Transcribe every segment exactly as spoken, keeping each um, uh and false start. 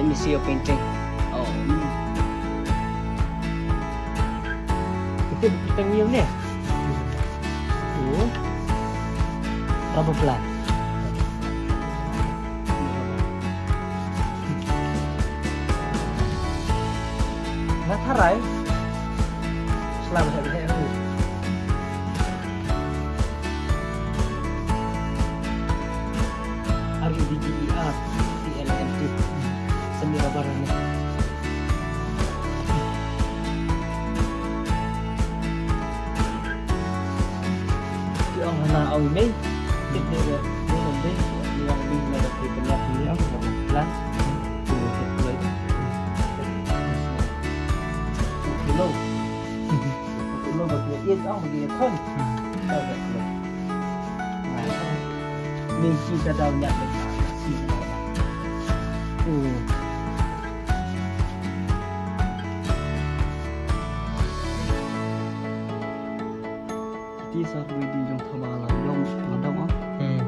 Let me see your painting. Oh. Hmm. Kita painting ni ni. Oh. Rubber plant. Nga tharai. Slam heh heh. R U B B E R P L A N T. Sami rubber ni. Ki ong hana awi mei. Kit ni ga ni ong dei. Ni ong dei na da ki penyap ni ong. Plan. Hello. Hello, bagi it ong, bagi it khun. Hello. Ni kita dah nyat. Hmm. Ti sa ku di jong thaba la long la dong ah. Hmm.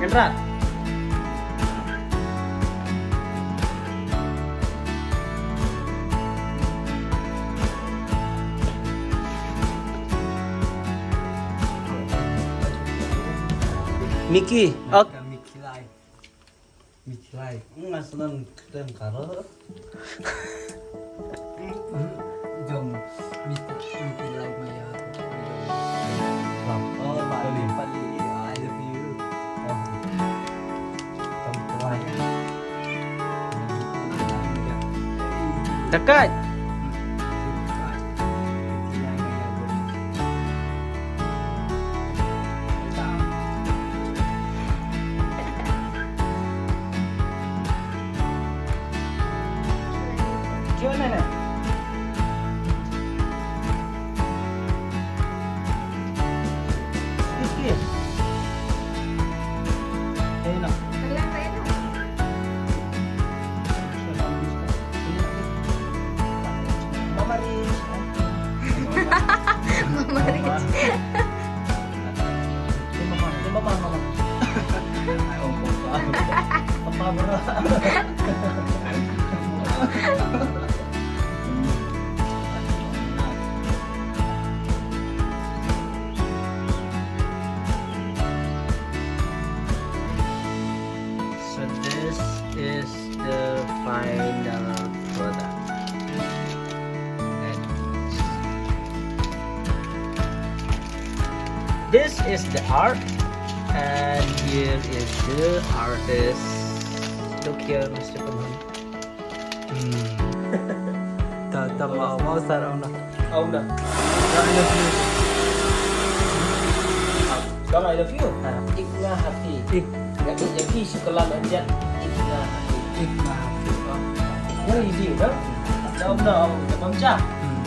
Kendra. Mickey, ok. Mickey Lai. Mickey Lai. Nga snan kren karo. Jong Mister Mickey Lai maya. Oh, Bali, Bali, I love you. Oh. Mickey Lai. Dekat. Mama Rich. Mama, mama, mama. Papa, bro. So this is the final product. This is the art, and here is the artist. Look here, Mister Pamhan. Hmm. Ta, ta ma, ma usar auna. Auna. Ka I love you. Ka I love you. Ha. Ik nga ha phi. Ik. Nga ik ïa phi shu kylla jan. Ik nga ha phi. Ik nga ha phi. Very easy, no? Da auna, auna bam ja. Hmm.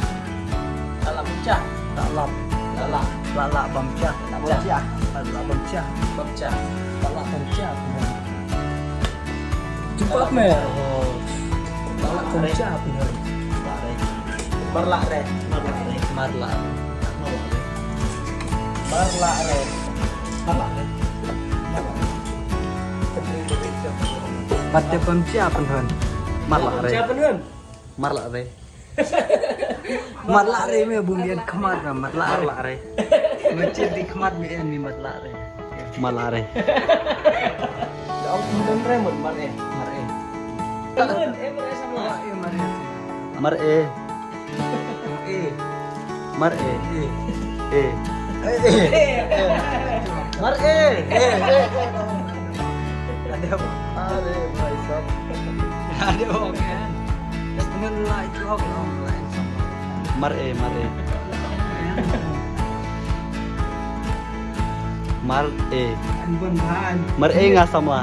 La la bam ja. La la. La la. La la bam ja. La bam ja. La la bam ja. Bam ja. La la bam ja. Cepat, meh. Marla re. Marla re. Marla re. Marla re. Marla re. Marla re. Marla re. Marla re. Marla re. Marla re me bun ïa khmat na, marla re. Marla re. Me chet di khmat me en mi marla re. Marla re. Ong don re mun mar e. Mar e. Mar e. Mar e. Mar e. E. Mar e. Are bhai sahab. Are ho gaya. Mar e, mar e. Mar e. Mar e nga samla.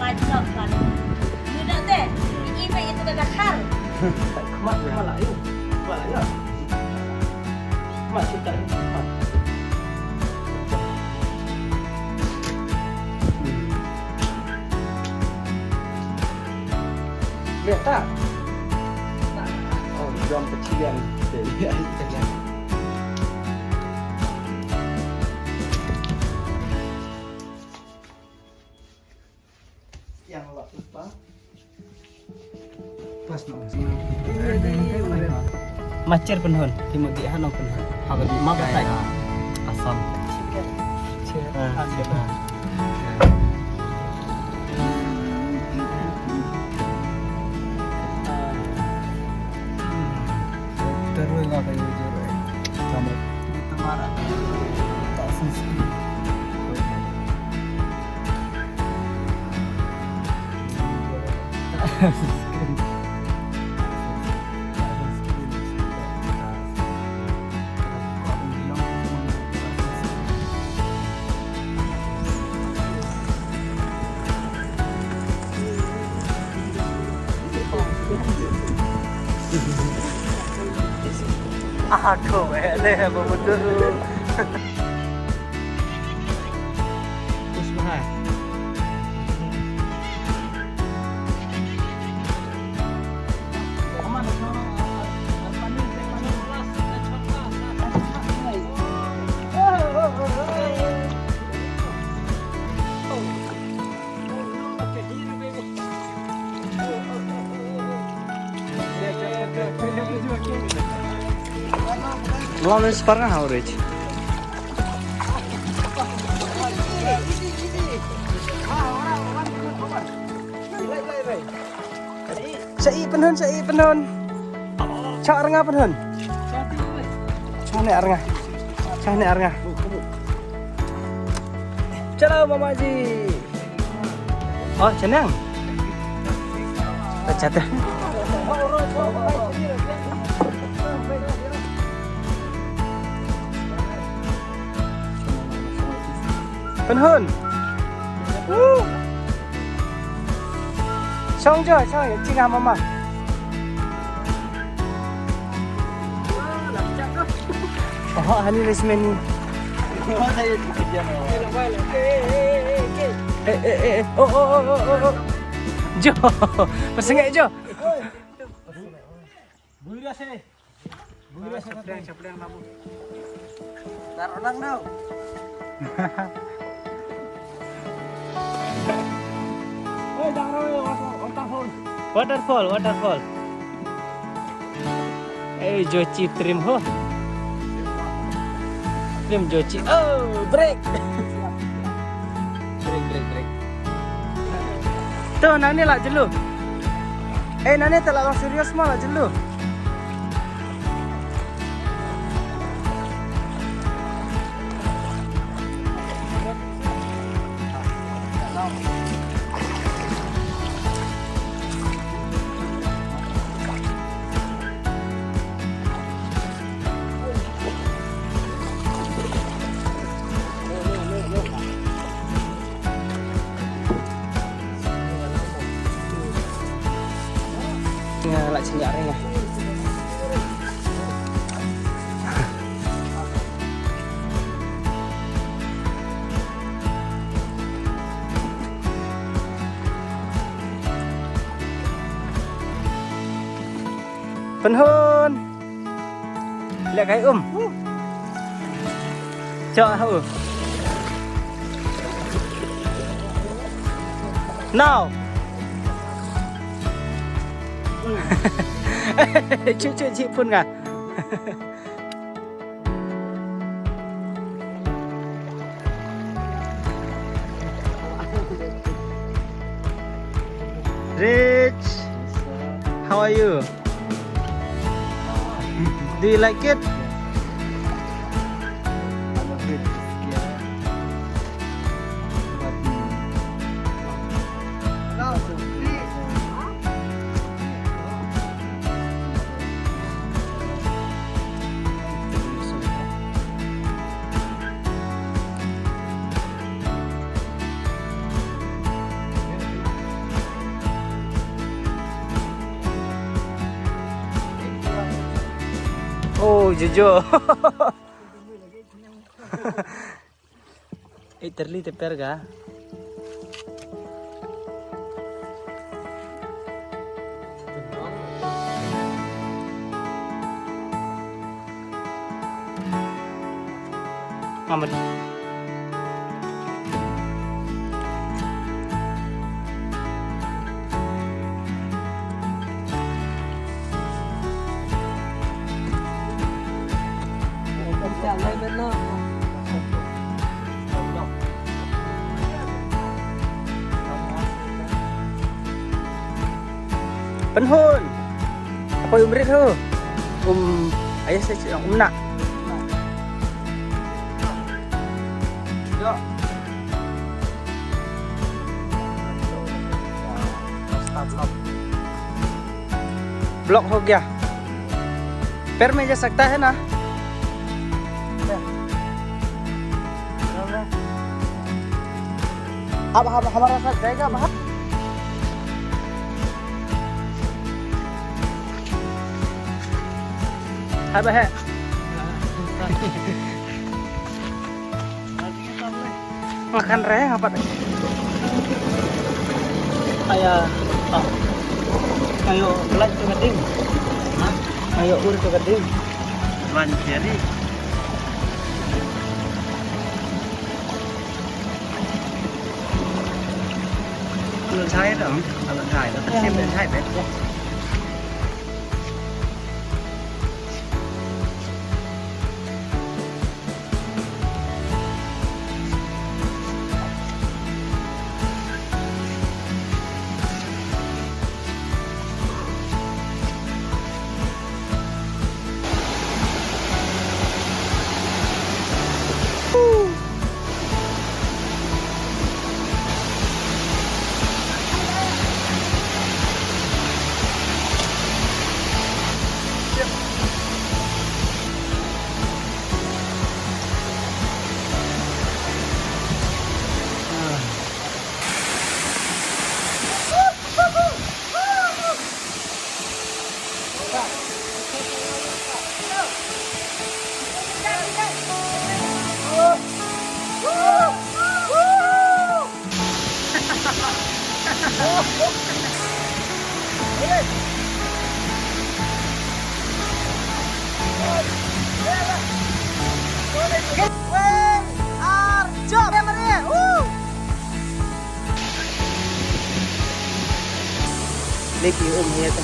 Muda te, i mai itu dah dakar. Kemat, kemat lah, ayo. Kemat lah, ya. Kemat, kita, kemat. Biar tak? Oh, jom kecil yang. Yang lok lupa. Pas no. Machir Pynhun, ki mut di hanong Pynhun. Ha ka di ma ka tai. Assam. Ah, siap. Terus ngapain jujur? Kamu. Itu marah. Tak sensitif. Ah, kau eh, deh, apa betul? Pushpa. Lawrence Parnga Howrich. Sha'i Pynhun, sha'i Pynhun. Cha arnga Pynhun. Cha ne arnga. Cha ne arnga. Chalo mama ji. Oh, chanang. Chata. Pynhun. Woo. Shong jo, shong jo, chinga mama. Oh, hani resmen ni. Eh, eh, eh, eh. Oh, oh, oh, oh, oh, oh. Jo. Pasang jo. Bui dah sini. Bui dah sini. Chapliang, chapliang, nabu. Tar orang tau. Eh, dah, dah, dah, waterfall. Waterfall, waterfall. Eh, Jochi trim ho. Trim Jochi. Oh, break. Break, break, break. Tu, nani lah jelu. Eh, nani tak lah serius mah lah jelu. Nga la chynniah re nga. Pynhun. Leh kai um. Chok ha u. Now. Chuk chuk chik pun nga. Rich, how are you? Do you like it? Oh, jojo. Iterli te perga. Mamat. Pynhun. Apa umrit ho? Um, ayah saya cakap umnak. Block ho gaya. पैर में जा सकता है ना? अब हम, हमारा साथ जाएगा बाहर। Hai, bah, hai. Makan re, apa? Aya, ah. Ayo, belaj tu gading. Ha? Ayo, ur tu gading. Ban cherry. Kalau saya dong, kalau saya, tapi saya belum saya, bet. Leki um ya ta.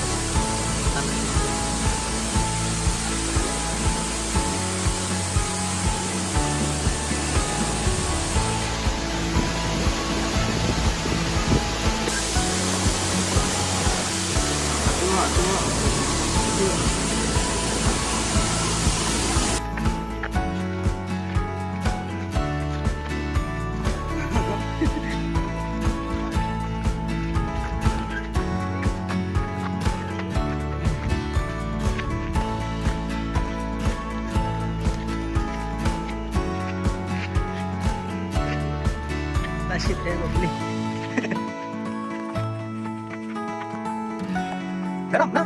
Nasib eh, Bobli. Garam na.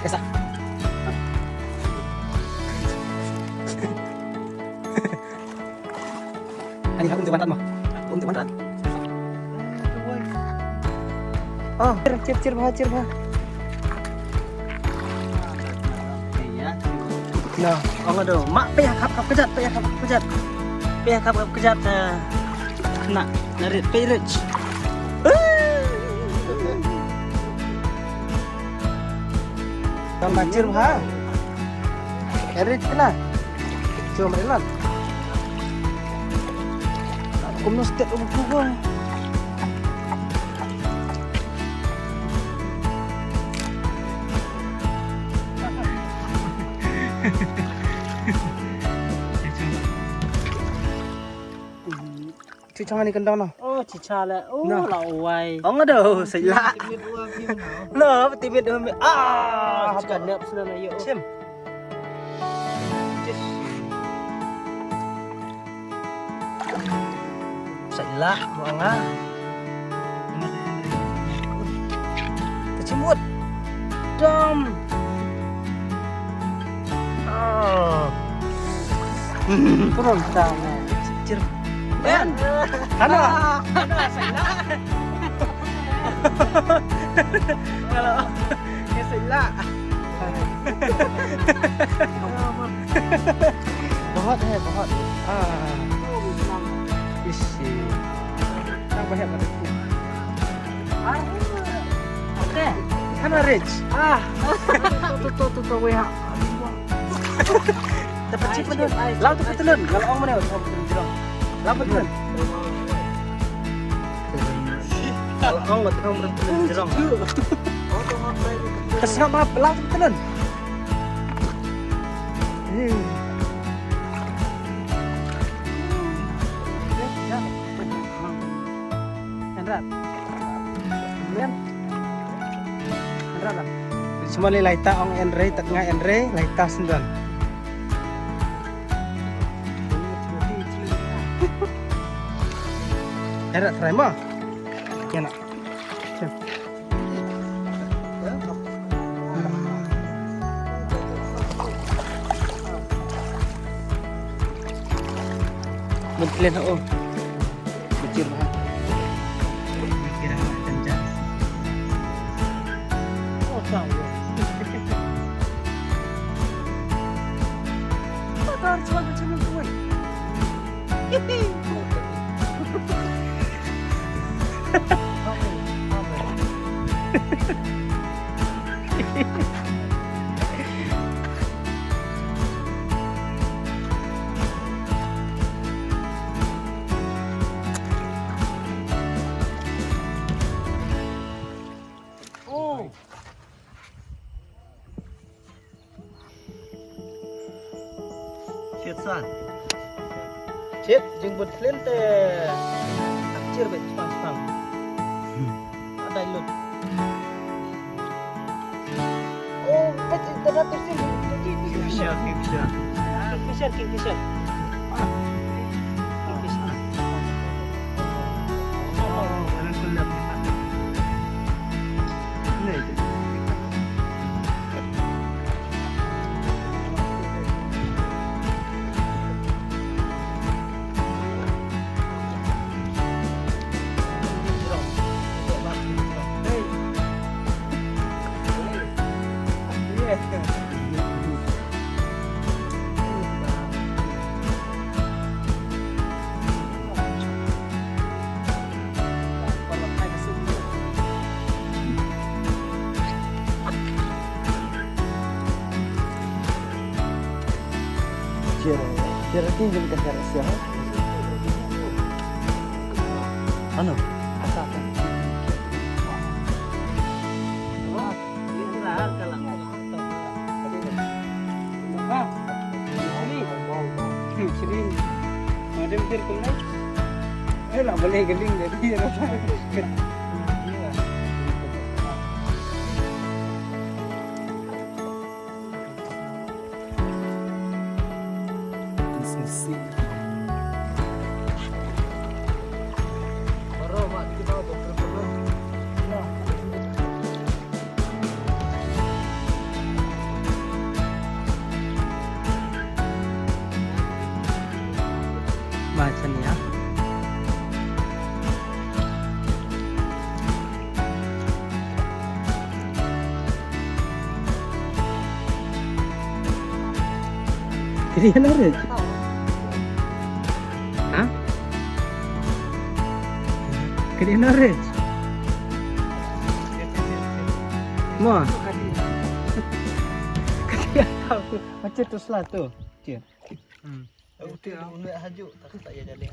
Kesa. Ani ha um te ban rat mo. Um te ban rat. Oh, cheer, cheer, cheer bha, cheer bha. Na, ong ado, ma, pia khap khap kejat, pia khap khap kejat. Pia khap khap kejat, eh, na, na rit, pia rit. Tang bacir bha. Erit kena. Cuma main lan. Kumno stet ubu kugo. Chichang ni kendang na. Oh, chicha le. Oh, na. La wai. Ong ado, sila. Timit wa view na. No, timit wa view. Ah, chikan nep sila na yo. Sim. Sila, mo nga. Dom. Ah. Turun tangan. Cir. Ben. Hana. Hana, saya lah. Kalau, ya, saya lah. बहुत है, बहुत। Ah. Isi. Tambah ya, pada. Hana Rich. Ah. Tu, tu, tu, tu, wei ha. Dapat chip mana? Lau tu betulan. Kalau ong mana? Lau betulan. Kalau ong betulan, betulan jerong. Kesengap map, lau tu betulan. Eh. Enrat. Enrat lah. Cuma le laita ong enre, tak nga enre, laita sendal. Enrat, try mo. Kena. Mun klen ho. Kecil banget. Kira macam jas. Oh, tahu. Kau tahu cuma macam itu, weh. Oh. Chet san. Chet, jingbuit khlem te. Ak chir beit spang spang. Hmm. Adai lut. Oh, bet, bet, bet, bet, bet. Kingfisher, kingfisher. Kingfisher, kingfisher. Ah. Kingfisher. Oh, oh, oh. Kira, kira tinggal ke sana siapa? Anu, asal kan? Madam Sir, kumno? Eh, lah boleh geling jadi. Ba chania. Kri hana re? Ha? Kri hana re? Mo. Kri hana. Macam tu salah tu. Cik. Hmm. Aku tu dah mula hajuk, tak, tak payah jalan.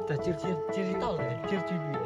Dah cir, cir, cir tau lah. Cir, cir, cir.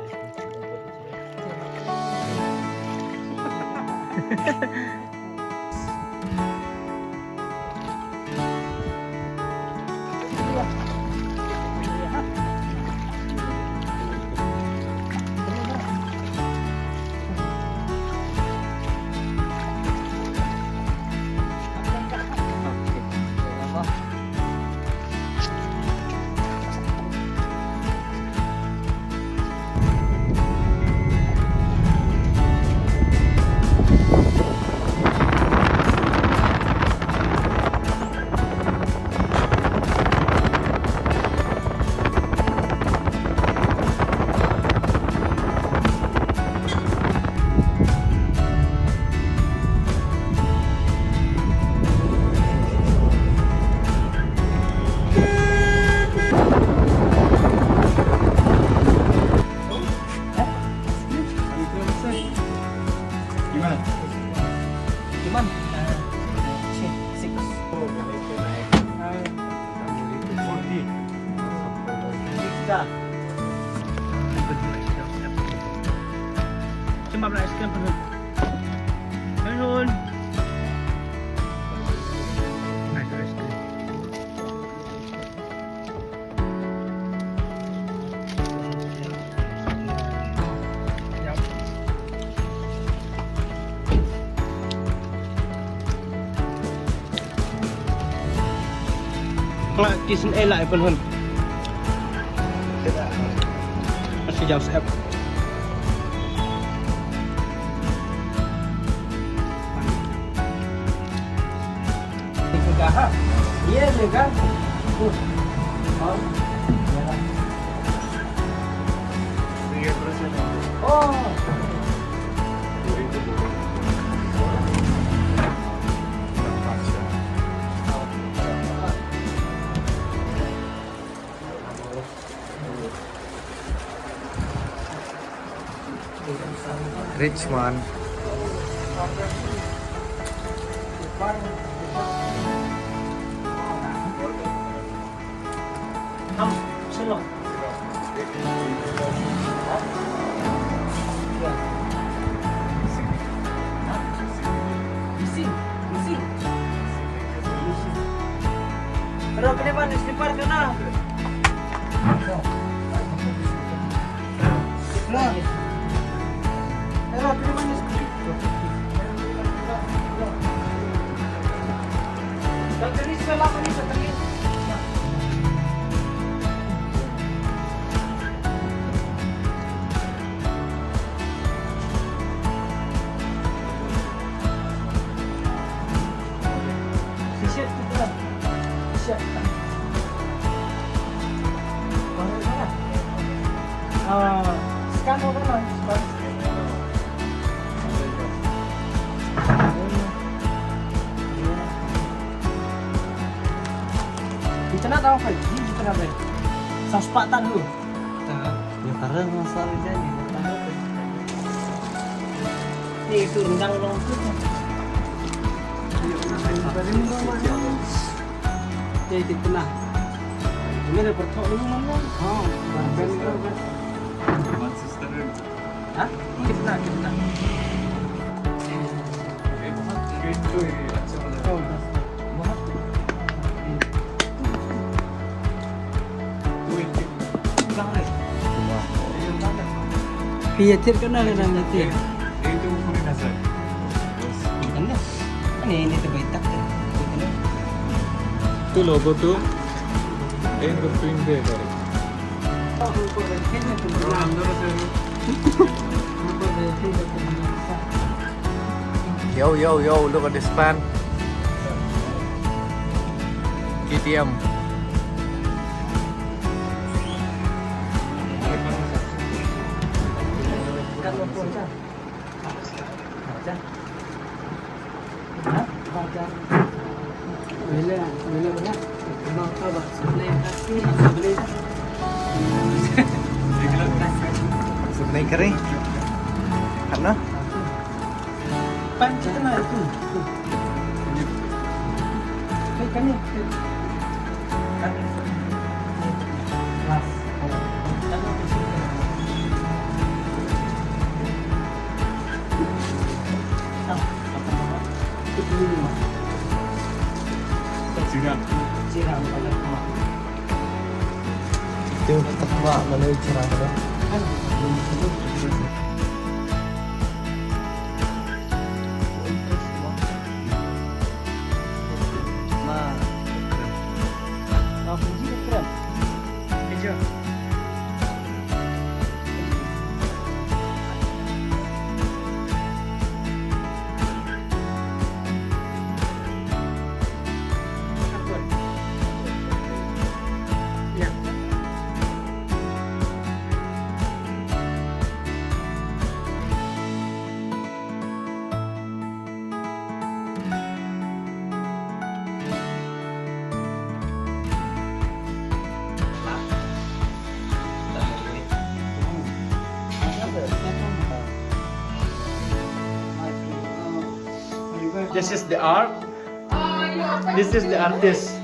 Cuma beli es krim penuh. Penuh. Nah, es krim. Nga ki sngewlak ïa pynhun. Nga shu jam sep. Ye, ye, ka. Oh. Rich man. Pero kene ban slipper kana. Kita nak tahu kan? Kita nak tahu. Sa spah tan tu. Ïa, tara masa ni jadi. Ni itu rendang dong tu. Jadi kita nak. Ini ada pertok dulu mana? Oh, ben tu kan. Ha? Kita nak, kita nak. Oh, dah. Phi ïa thied katno lei nang ïa thied? Katno? Ani ini tu baitak tu. Tu logo tu. Eh, tu print deh, sorry. Yo, yo, yo, look at this fan. K T M. Sebenarnya kering. Karena Pan kita na itu. Kan ni. Kan ni. Las. Siram. Siram. Itu tak ba mana cara. This is the art. This is the artist.